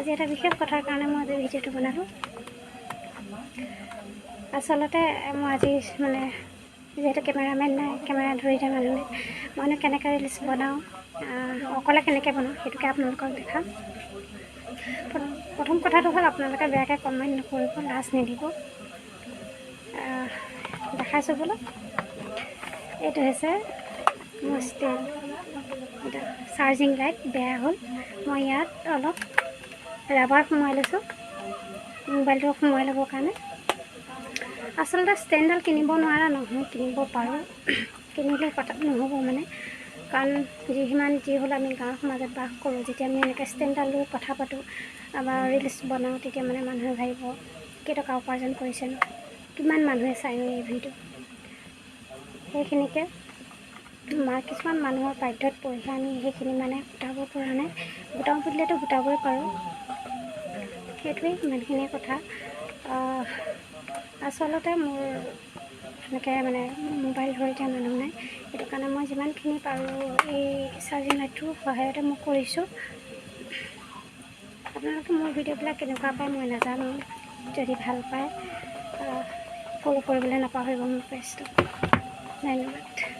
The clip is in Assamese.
আজি এটা বিশেষ কথাৰ কাৰণে মই আজি ভিডিঅ'টো বনালোঁ। আচলতে মই আজি মানে যিহেতু কেমেৰামেন নাই, কেমেৰা ধৰি দিয়া মানুহ নাই, মইনো কেনেকৈ ৰিলচ বনাওঁ, অকলে কেনেকৈ বনাওঁ সেইটোকে আপোনালোকক দেখাম। প্ৰথম কথাটো হ'ল, আপোনালোকে বেয়াকৈ কমেণ্ট নকৰিব, লাজ নিদিব। দেখাইছোঁ বোলো, এইটো হৈছে মোৰ ষ্টেণ্ড। চাৰ্জিং লাইট বেয়া হ'ল, মই ইয়াত অলপ ৰাবাৰ সোমোৱাই লৈছোঁ মোবাইলটো সোমোৱাই ল'বৰ কাৰণে। আচলতে ষ্টেণ্ডডাল কিনিব নোৱাৰা নহয়, কিনিব পাৰোঁ, কিনিলে কথা নহ'ব মানে, কাৰণ যিমান যি হ'লেও আমি গাঁৱৰ সমাজত বাস কৰোঁ। যেতিয়া আমি এনেকৈ ষ্টেণ্ডডাল লৈ কথা পাতোঁ বা ৰিলচ বনাওঁ, তেতিয়া মানে মানুহে ভাবিব কেইটকা উপাৰ্জন কৰিছেনো, কিমান মানুহে চায়নো এই ভিডিঅ'। সেইখিনিকে কিছুমান মানুহৰ বাধ্যত পৰিহে আমি সেইখিনি মানে গোটাব পৰা নাই। গোটাওঁ বুলিলেতো গোটাবই পাৰোঁ, সেইটোৱেই ইমানখিনিয়ে কথা। আচলতে মোৰ এনেকৈ মানে মোবাইল ধৰি দিয়া মানুহ নাই, সেইটো কাৰণে মই যিমানখিনি পাৰোঁ এই চাৰ্জিং লাইটটোৰ সহায়তে মই কৰিছোঁ। আপোনালোকে মোৰ ভিডিঅ'বিলাক কেনেকুৱা পায় মই নাজানো, যদি ভাল পায় ফ'ল' কৰিবলৈ নাপাহৰিব মোৰ পেজটো। ধন্যবাদ।